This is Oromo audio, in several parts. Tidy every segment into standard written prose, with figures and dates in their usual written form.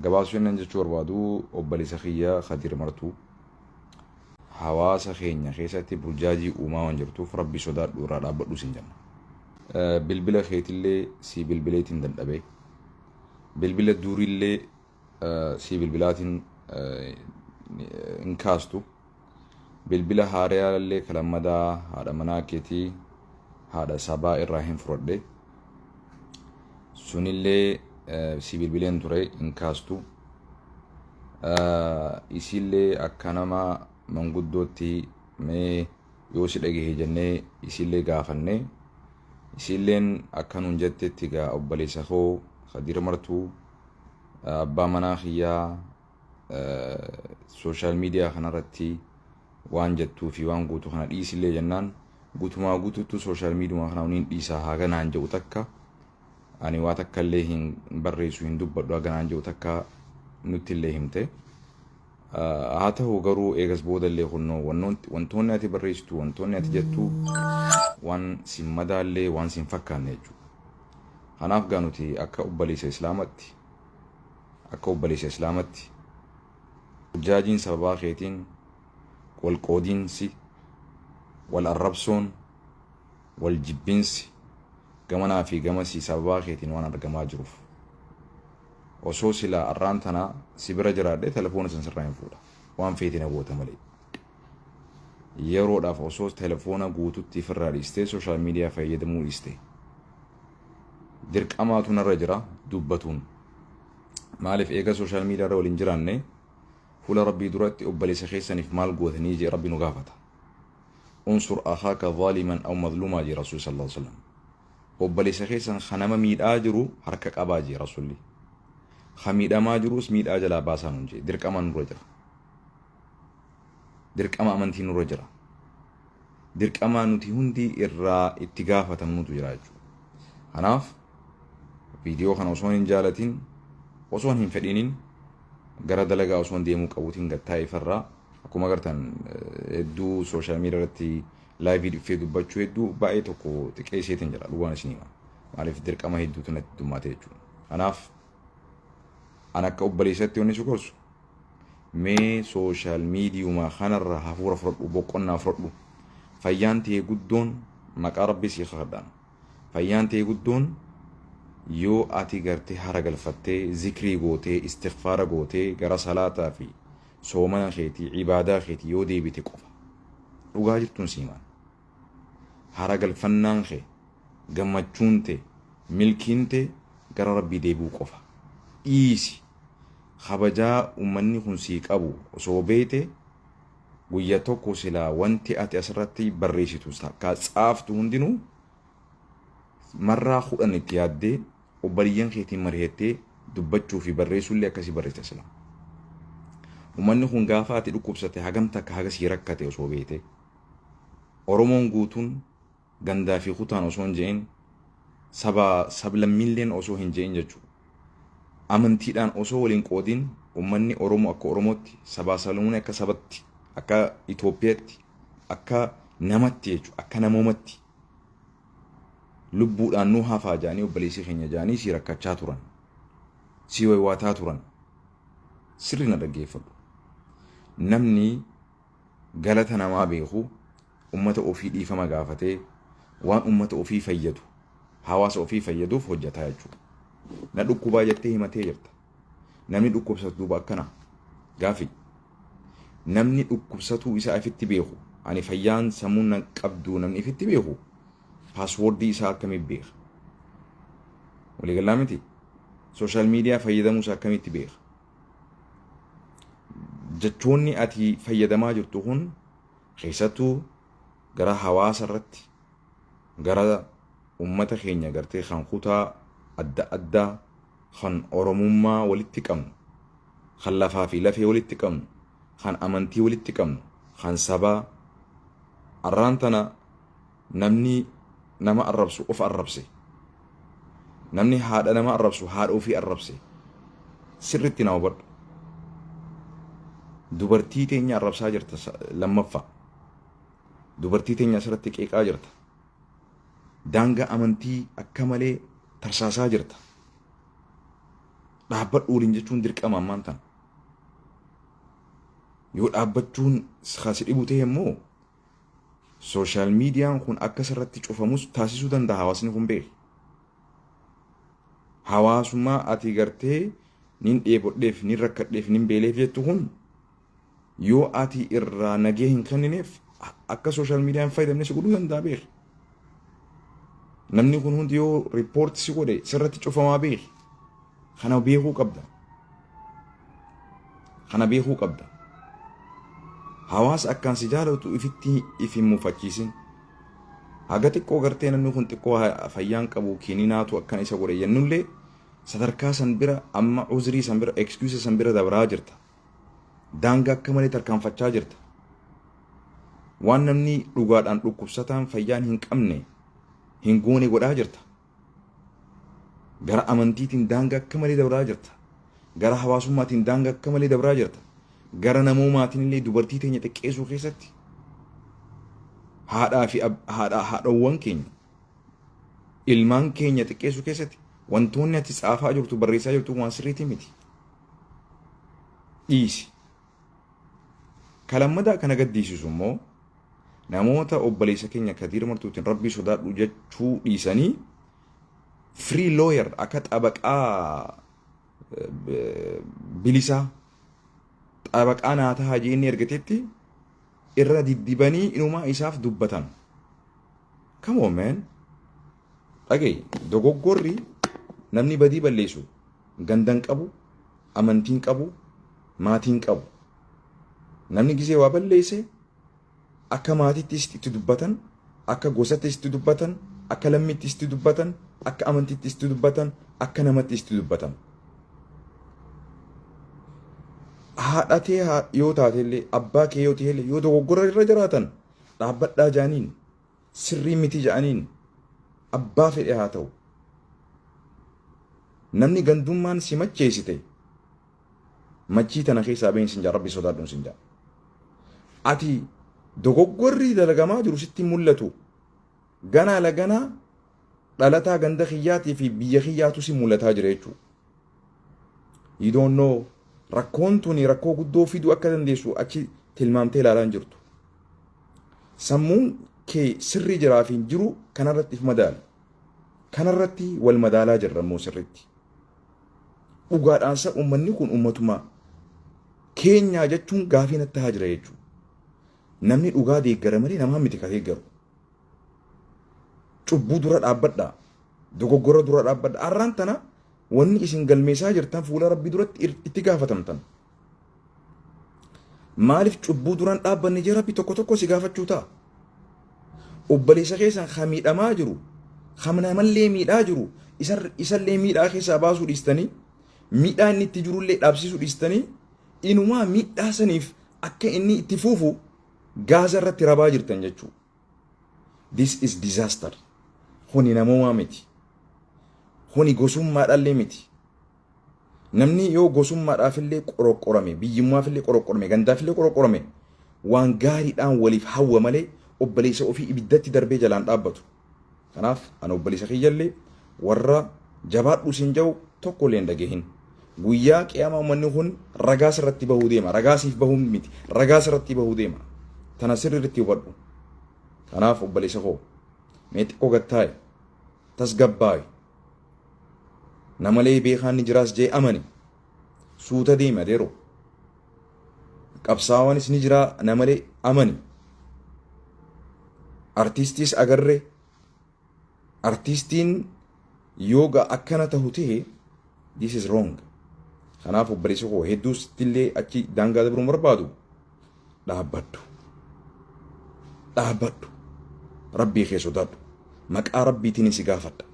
Gabaabsee nan jechuu barbaadu, obboleessa kiyya Khadiir Martuu, hawaasa keenya keessatti burjaajii uumaa waan jirtuuf Rabbi sodaadhu, irraa dhaabbadhu sin jenna. Bilbila keetillee sii bilbileetiin dadhabe. Bilbila durillee sii bilbilaatiin hin kaastu. Bilbila haarayaallee kalammadaa haadha manaa keetii haadha sabaa irraa hin fudhadhe. Sunillee si bilbileen ture, hin kaastu. Isiillee akka nama manguddootti mee yoo si dhagahe jennee isiillee gaafanne. Isiilleen akka nuun jettetti, gaa obboleessa koo Khadiir Martuu, abbaa manaa kiyyaa, social media kanarratti waan jettuu fi waan guutuu kana dhiisillee jennaan, guutumaa guutuutti social media kana niin dhiisaa, haa ganaan jedhu takka ani waa takka illee hin barreessu, hin dubbadhu, haa ganaan jedhu takka nutti illee himte. Haa ta'u garuu eegas booda illee kunnoo wantoonni ati barreessitu, wantoonni ati jettu waan sin madaallee, waan sin fakkaanne jechuudha. Kanaaf gaa nuti akka obboleessa islaamatti burjaajiin sababaa keetiin, wal qoodiinsi, wal arrabsoon, wal jibbinsi gamanaa fi gamasii sababaa keetiin waan argamaa jiruuf, osoo silaa arraan tanaa si bira jiraadhe telefoona san sirraa hin fuudha, waan feete na goota malee. Yeroodhaaf osoo telefoona guututti ifirraa dhiistee, social media fayyadamuu dhiiste, dirqamaatu narra jira dubbatuun. Maaliif? Eega social media irra waliin jiraanne, fuula Rabbii duratti obboleessa keessaniif maal gootanii jee Rabbi nu gaafata. انصر أخاك ظالما أو مظلوما jee Rasuul صلى الله عليه وسلم. Obboleessa keessan ka nama miidhaa jiru harka qabaa jee Rasuulli. Ka miidhamaa jirus miidhaa jalaa baasaa nuun jee. Dirqama nurra jira. Dirqama amantii nurra jira. Dirqama nuti hundi irraa itti gaafatamnutu jira jechuudha. Kanaaf viidiyoo kana osoo hin jaalatin, osoo hin fedhinin, gara dalagaa osoo hin deemuu qabuutiin gattaa'e ifirraa, akkuma agartan hedduu social media irratti live dhufee dubbachuu hedduu baay'ee tokko xiqqeesseetiin jira, dhugaan isin hima. Maaliif? Dirqama hedduutu natti dhummaate jechuudha. Kanaaf an akka obboleessatti wanni si gorsu, mee social mediuma kanarra hafuura fudhadhu, boqonnaa fudhadhu. Fayyaan ta'e guddoon, maqaa Rabbii sii kakadhaan, fayyaan ta'e guddoon yoo ati gartee hara galfattee, zikrii gootee, istigfaara gootee, gara salaataa fi soomana keetii, ibaadaa keetii yoo deebite qofa. Dhugaa jirtuun siimaan. Hara galfannaan kee, gammachuun ta'e, milkiin ta'e gara Rabbii deebi'uu qofa. Dhiisi. Kabajaa uummanni kun sii qabu osoo beekte, guyya tokko silaa wanti ati asirratti barreessitu takka tsaaftu hundinuu marraa 10 itti yaaddee, obboleeyyan keetiin mari'attee dubbachuu fi barreessuullee akkasii barreessa sila. Uummanni kun gaafa ati dhukkubsate hagam takka haga sii rakkate osoo beekte, Oromoon guutuun gandaa fi kutaan osoo hin je'in, saba sablammiilleen osoo hin je'in jechuudha. Amantiidhaan osoo waliin qoodin, uummanni Oromoo akka Oromootti, sabaa sablammoonni akka sabatti, akka Itoophiyaatti, akka namatti jechuudha, akka namoomatti lubbuudhaan nu hafaa jedhanii, obboleessi keenya jedhanii si rakkachaa turan. Si waywaataa turan. Sirri na dhaggeeffadhu. Namni galata namaa beeku ummata ofii dhiifama gaafatee, waan ummata ofii fayyadu, hawaasa ofii fayyaduuf hojjetaa jechuudha. Na dhukkubaa jettee himatee jirta. Namni dhukkubsatu duuba akkana gaafi. Namni dhukkubsatuu isaa ifitti beeku, ani fayyaan sammuu nan qabdu, namni ifitti beeku password isaa akkamitti beeka? Waliigalaa miti? Social media fayyadamuu isaa akkamitti beeka? Jechoonni ati fayyadamaa jirtu kun keessattuu gara hawaasa irratti, gara ummata keenya gartee kan kutaa adda addaa, kan Oromummaa walitti qabnu, kan lafaa fi lafee walitti qabnu, kan amantii walitti qabnu, kan sabaa, arraan tana namni nama arrabsu of arrabse. Namni haadha nama arrabsu haadha ofii arrabse. Sirritti na hubadhu. Dubartii teenya arrabsaa jirta lammaffaa. Dubartii teenya asirratti qeeqaa jirta. Daangaa amantii akka malee tarsaasaa jirta. Dhaabbadhu waliin jechuun dirqama ammaan tana. Yoo dhaabbachuun si dhibu ta'e immoo, social mediaan kun akka sirratti cufamus taasisuu danda'a hawaasni kun, beeki. Hawaasummaa ati gartee nin dheebodheef, nin rakkadheef, nin beeleef jettu kun, yoo ati irraa nagee hin kennineef, akka social media hin fayyadamne si godhuu danda'a, beeki. Namni kun hundi yoo report si godhe, sirratti cufamaa, beeki. Kana beekuu qabda. Kana beekuu qabda. Hawaasa akkaan si jaalatu ifitti if hin mufachiisin. Haga xiqqoo gartee namni kun xiqqoo fayyaan qabu, kininaatu akkana isa godhe jennullee, sadarkaa san bira amma uzrii san bira, excuse san bira dabraa jirta. Daangaa akka malee tarkaanfachaa jirta. Waan namni dhugaadhaan dhukkubsataan fayyaan hin qabne hin goone godhaa jirta. Gara amantiitiin daangaa akka malee dabraa jirta. Gara hawaasummaatiin daangaa akka malee dabraa jirta. Gara namoomaatiin illee dubartii teenya xiqqeessuu keessatti, haadhaa fi haadha, haadhawwan keenya, ilmaan keenya xiqqeessuu keessatti wantoonni ati tsaafaa jirtu, barreessaa jirtu waan sirriitii miti. Dhiisi. Kalammadaa kana gaddisiisu immoo, namoota obboleessa keenya Kadiir Martuutiin "Rabbii sodaadhu" jechuu dhiisanii, free lawyer, akka xabaqaa bilisaa, xabaqaa naa tahaa jee inni ergatetti irra diddibanii inumaa isaaf dubbatan. Come on, man. Dhagaye, dogoggorri namni badii balleessu gandan qabu, amantiin qabu, maatiin qabu. Namni gisee waa balleesse akka maatiittis itti dubbatan, akka gosattis itti dubbatan, akka lammiittis itti dubbatan, akka amantiittis itti dubbatan, akka namattis itti dubbatan. Haadhatee yoo taatellee, abbaa kee yoo ta'ellee, yoo dogoggora irra jiraatan dhaabbadhaa jaaniin, sirrii miti ja'aniin, abbaa fedhe haa ta'u. Namni gandummaan si macheessite machii tana keessaa bahin sin jaa, Rabbi sodaadhuun sin jaa. Ati dogoggorri dalagamaa jiru sitti mul'atu, ganaa laganaa dhalataa ganda kiyyaatii fi biyya kiyyaatu si mul'ataa jira jechuudha. You don't know, rakkoon tuni rakkoo guddoo fiduu akka dandeessu achi tilmaamtee ilaalaa hin jirtu. Sammuun kee sirrii jiraa fi hin jiru kanarratti if madaali. Kanarratti wal madaalaa jirra immoo sirriitti. Dhugaadhaan sa uummanni kun uummatuma keenyaa jechuun gaafii natti haa jira jechuudha. Namni dhugaa deeggara malee namaa miti ka deeggaru. Cubbuu dura dhaabbadhaa. Dogoggora dura dhaabbadhaa. Har'aan tana wanni isin galmeessaa jirtan fuula Rabbii duratti itti gaafatamtan. Maaliif cubbuu duraan dhaabbanne jee Rabbi tokko tokko si gaafachuu ta'a. Obboleessa keessan ka miidhamaa jiru, ka namallee miidhaa jiru, isallee miidhaa keessaa baasuu dhiistanii, miidhaa inni itti jirullee dhaabsisuu dhiistanii, inumaa miidhaa saniif akka inni itti fuufu gaaza irratti rabaa jirtan jechuudha. This is disaster. Kuni namoomaa miti. Kuni gosummaadhaallee miti. Namni yoo gosummaadhaafillee qoroqqorame, biyyummaafillee qoroqqorame, gandaafillee qoroqqorame, waan gaariidhaan waliif hawwa malee obboleessa ofii ibiddatti darbee jalaan dhaabbatu. Kanaaf ani obboleessa kiyyallee warra "jabaadhu" siin jedhu tokko illee hin dhagahin. Guyyaa qiyaamaa uummanni kun ragaa sirratti bahuu deema. Ragaa siif bahuu miti. Ragaa sirratti bahuu deema. Tana sirriitti hubadhu. Kanaaf obboleessa koo, mee xiqqoo gattaa'i. Tasgabbaa'i. Namalee beekaan ni jiraas jee amani. Suuta deemi, adeeroo. Qabsaawwanis ni jiraa, namalee amani. Artiistiis agarree, artiistiin yooga akkana tahu ta'e, this is wrong. Kanaaf obboleessa koo, hedduu sittillee achi daangaa dabruun barbaadu, dhaabbadhu. Dhaabbadhu. Rabbii kee sodaadhu. Maqaa Rabbiitiin si gaafadha.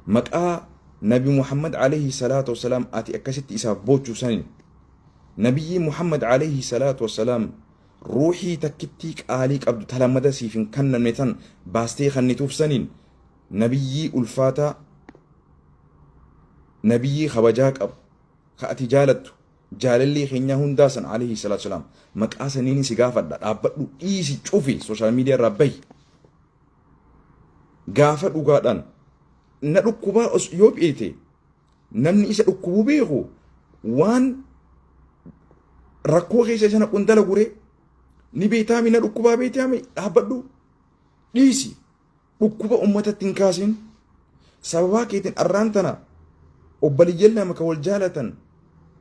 Maqaa Nabi Muhammad alayhi salaatu wasalaam ati akkasitti isaaf boochuu saniin, Nabiyyi Muhammad alayhi salaatu wasalaam ruuxii takkittii qaalii qabdu talammada siif hin kennamne tan baastee kennituuf saniin, nabiyyii ulfaataa, nabiyyii kabajaa qabu ka ati jaalattu, jaalallee keenyaa hundaa san alayhi salaatu wasalaam, maqaa saniin si gaafadha, dhaabbadhu, dhiisi, cufi, social media irraa bahi. Gaafa dhugaadhaan na dhukkubaa yoo beete Namni isa dhukkubuu beeku waan rakkoo keessa isa naquun dalaguree ni beektaami, na dhukkubaa beektaami, dhaabbadhu, dhiisi, dhukkuba uummatatti hin kaasin. Sababaa keetiin arraan tana obbaliyyan lama ka wal jaalatan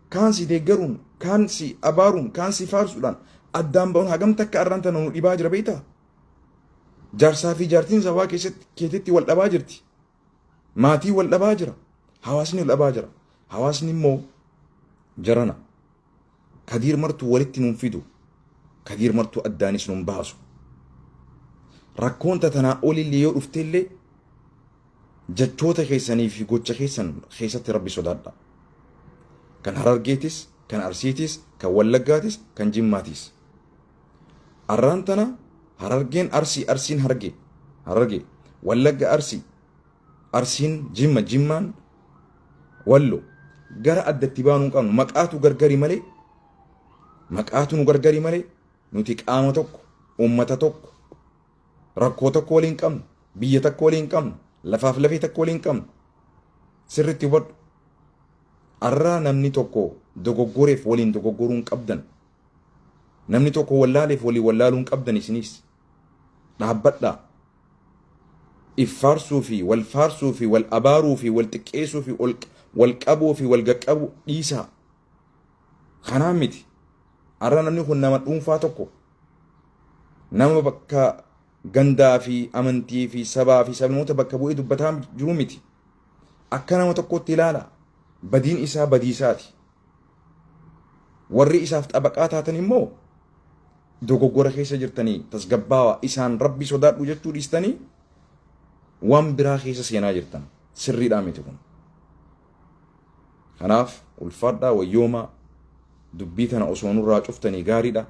kaan si deeggaruun, kaan si abaaruun, kaan si faarsuudhaan addaan ba'uun hagam takka arraan tana nu dhibaa jira beektaa? Jaarsaa fi jaartiin sababaa keessatti keetitti wal dhabaa jirti. Maatii wal dhabaa jira. Hawaasni wal dhabaa jira. Hawaasni immoo jarana. Kadiir Martuu walitti nuun fidu. Kadiir Martuu addaanis nuun baasu. Rakkoon tatanaa olillee yoo dhuftellee jechoota keessanii fi gocha keessan keessatti Rabbi sodaadha. Kan Harargeetis, kan Arsiitis, kan Wallaggaatis, kan Jimmaatis. Arraan tana Harargeen Arsii, Arsiin Hargee, Harargee, Wallagga Arsii, Arsiin Jimma, Jimmaan Wallo. Gara addatti baanuu hin qabnu. Maqaatu gargari malee, maqaatu nu gargari malee, nuti qaama tokko, uummata tokko, rakkoo tokko waliin qabnu, biyya tokko waliin qabnu, lafaaf lafee tokko waliin qabnu. Sirriitti hubadhu. Arraa namni tokko dogoggoreef waliin dogoggoruu hin qabdan. Namni tokko wallaaleef waliin wallaaluu hin qabdan isinis. Dhaabbadhaa. If faarsuu fi wal faarsuu fi wal abaaruu fi wal xiqqeessuu fi wal qabuu fi wal gaqqabuu dhiisaa. Kanaan miti. Arra namni kun nama dhuunfaa tokko. Nama bakka gandaa fi amantii fi sabaa fi sabnoota bakka bu'ee dubbataa jiru miti. Akka nama tokkotti ilaala. Badiin isaa badiisaati. Warri isaaf xabaqaa taatan immoo dogoggora keessa jirtanii tasgabbaawaa isaan Rabbi sodaadhu jechuu dhiistanii waan biraa keessa seenaa jirtan. Sirriidhaa miti kun. Kanaaf ulfaadhaa, wayyoomaa, dubbii tana osoo nurraa cuftanii gaariidha.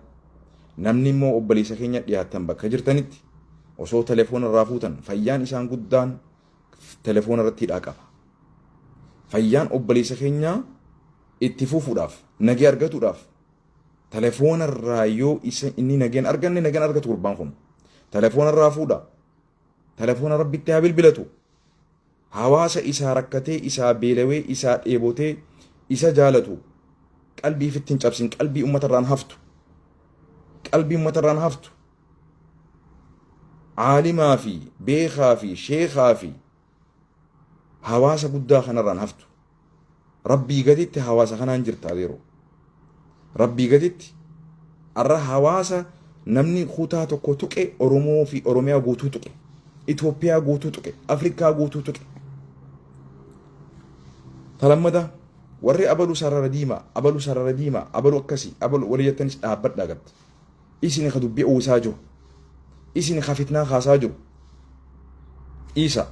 Namni immoo obboleessa keenya dhiyaattan bakka jirtanitti osoo telefoona irraa fuutan, fayyaan isaan guddaan telefoona irratti hidhaa qaba. Fayyaan obboleessa keenyaa itti fufuudhaaf, nagee argatuudhaaf, telefoona irraa yoo isa inni nageen arganne nageen argatu gurbaan kun. Telefoona irraa fuudha. Telefoona Rabbitti haa bilbilatu. Hawaasa isaa rakkatee, isaa beelawee, isaa dheebotee, isa jaalatu qalbii ifitti hin cabsin, qalbii uummata irraan haftu. Qalbii uummata irraan haftu. Caalimaa fi beekaa fi sheekaa fi hawaasa guddaa kanarraan haftu. Rabbii gaditti hawaasa kanaan jirta adeeroo. Rabbii gaditti arra hawaasa namni kutaa tokko tuqe Oromoo fi Oromiyaa guutuu tuqe. Itoophiyaa guutuu tuqe. Afrikaa guutuu tuqe. Talammada warri abalu sarara diimaa, abalu sarara diimaa, abalu akkasii, abalu walii jettanis dhaabbadhaa gatte. Isin ka dubbii uwwisaa jiru. Isin ka fitnaa kaasaa jiru. Dhiisa.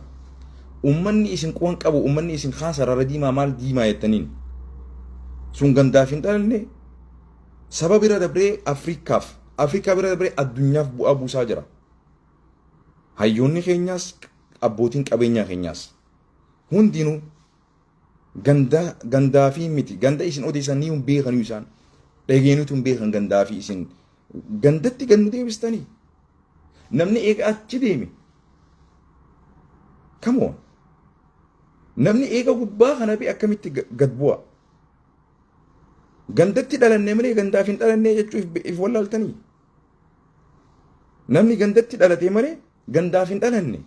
Ummanni isin quban qabu, ummanni isin kaan sarara diimaa maal diimaa jettaniin. Sun gandaaf hin dhalanne, saba bira dabree Afrikaaf, Afrikaa bira dabree addunyaaf bu'aa buusaa jira. Hayyoonni keenyaas, abbootiin qabeenyaa keenyaas hundinuu ganda gandaa fi miti. Ganda isin odeessan ni hin beekanii, isaan dhageenutu hin beekan. Gandaa fi isin gandatti gannu deebistanii namni eega achi deeme, come on, namni eega gubbaa kana bi akkamitti gad bu'a? Gandatti dhalanne malee gandaaf hin dhalanne jechuu if wallaaltanii. Namni gandatti dhalate malee gandaaf hin dhalanne.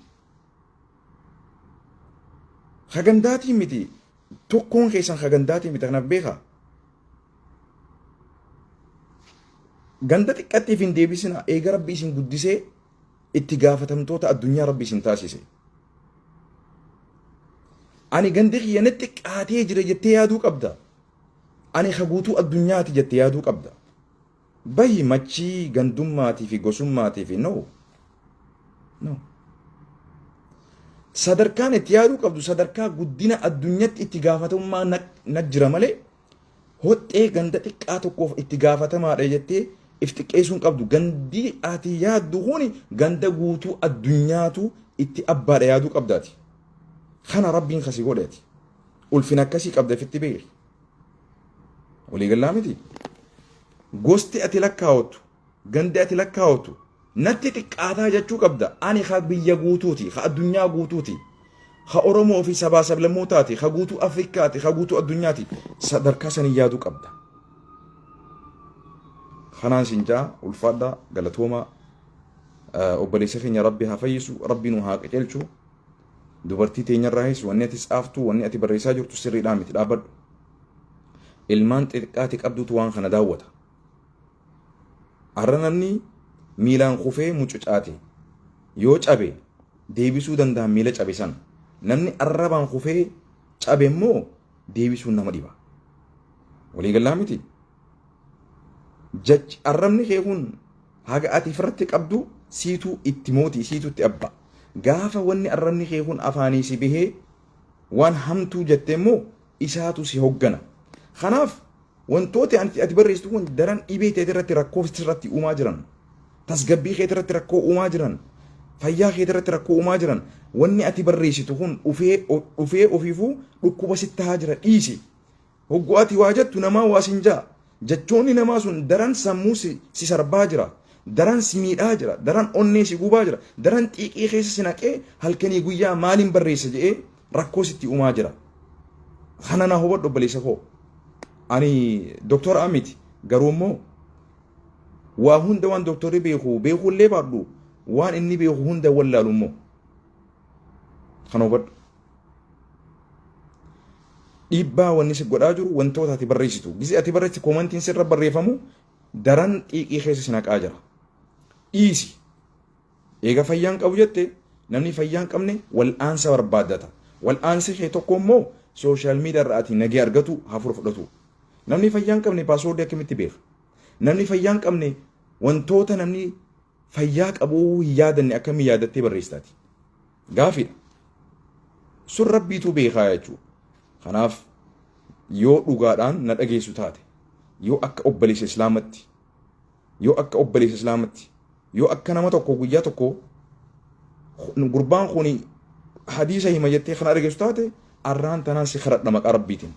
Ka gandaatii miti, tokkoon keessan ka gandaatii miti, kanaaf beekaa. Ganda xiqqattiif hin deebisina. Eega Rabbi isin guddisee itti gaafatamtoota addunyaa Rabbi isin taasise. Ani gandi kiyya natti xiqqaatee jira jettee yaaduu qabda. Ani ka guutuu addunyaati jettee yaaduu qabda. Bahi machii gandummaatii fi gosummaatii fi no. No. Sadarkaan itti yaaduu qabdu sadarkaa guddina addunyatti itti gaafatamummaa na jira malee hoxxee ganda xiqqaa tokkoof itti gaafatamaadha jettee if xiqqeessuu hin qabdu. Gandi ati yaaddu kuni ganda guutuu addunyaatu itti abbaadha yaaduu qabdaati. Kana Rabbiin kasi godheeti. Ulfina akkasii qabda ifitti beeki. Waliigallaa miti. Gosti ati lakkaawattu, gandi ati lakkaawattu natti xiqqaataa jechuu qabda. Ani ka biyya guutuuti, ka addunyaa guutuuti. Ha Oromoo fi sabaa sablammootaati, ha guutuu Afrikaati, ha guutuu addunyaati. Sadarkaa sanii yaaduu qabda. Kanaan sin jaa, ulfaadhaa, galatoomaa. Obboleessa keenya Rabbi haa fayyisu, Rabbi nu haa qajeelchu. Dubartii teenyarraayis wanni ati tsaaftu, wanni ati barreessaa jirtu sirriidhaa miti, dhaabbadhu. Ilmaan xixiqqaati qabdutu waan kana daawwata. Har'a namni miilaan kufee mucucaate yoo cabe deebisuu danda'an miila cabe sana. Namni arrabaan kufee cabe immoo deebisuun nama dhiba. Waliigalaa miti. Jechi arrabni kee kun haga ati ofirratti qabdu siituu itti mootii, siituu itti abba. Gaafa wanni arrabni kee kun afaanii si bahee waan hamtuu jette immoo isaatu si hoggana. Kanaaf wantooti ati barreessitu kun daran dhibee ta'e irratti rakkoo sirratti uumaa jiran. Tasgabbii kee irratti rakkoo uumaa jiran. Fayyaa kee irratti rakkoo uumaa jiran. Wanni ati barreessitu kun dhufee dhufee ofiifuu dhukkuba sitti haa jira, dhiisi. Hogguu ati waa jettu namaa waa sin jaa. Jechoonni namaa sun daran sammuu si sarbaa jira. Daran si miidhaa jira. Daran onnee si gubaa jira. Daran xiiqii keessa si naqee halkanii guyyaa maaliin barreessa jedhee rakkoo sitti uumaa jira. Kana naa hubadhu, obboleessa koo. Ani doktora miti. Garuu immoo waa hunda waan doktorri beeku beekuullee baadhu, waan inni beeku hunda wallaalu immoo. Kana hubadhu. Dhiibbaa wanni si godhaa jiru wantoota ati barreessitu. Gisee ati barreessitu commentiin sirra barreeffamu daran xiiqii keessa si naqaa jira. Dhiisi. Eega fayyaan qabu jette, namni fayyaa hin qabne wal'aansa barbaaddata. Wal'aansi kee tokko immoo social media irraa ati nagee argatu, hafuura fudhatu. Namni fayyaa hin qabne passwordii akkamitti beeka? Namni fayyaa hin qabne wantoota namni fayyaa qabuu hin yaadanne akkamii yaadattee barreessitaati? Gaafiidha. Sun Rabbiitu beekaa jechuudha. Kanaaf yoo dhugaadhaan na dhageessu taate, yoo akka obboleessa Islaamatti, yoo akka obboleessa Islaamatti, yoo akka nama tokko guyyaa tokko gurbaan kun hadiisa hima jettee kana dhageessu taate, arraan tanaan si kadhadha maqaa Rabbiitiin.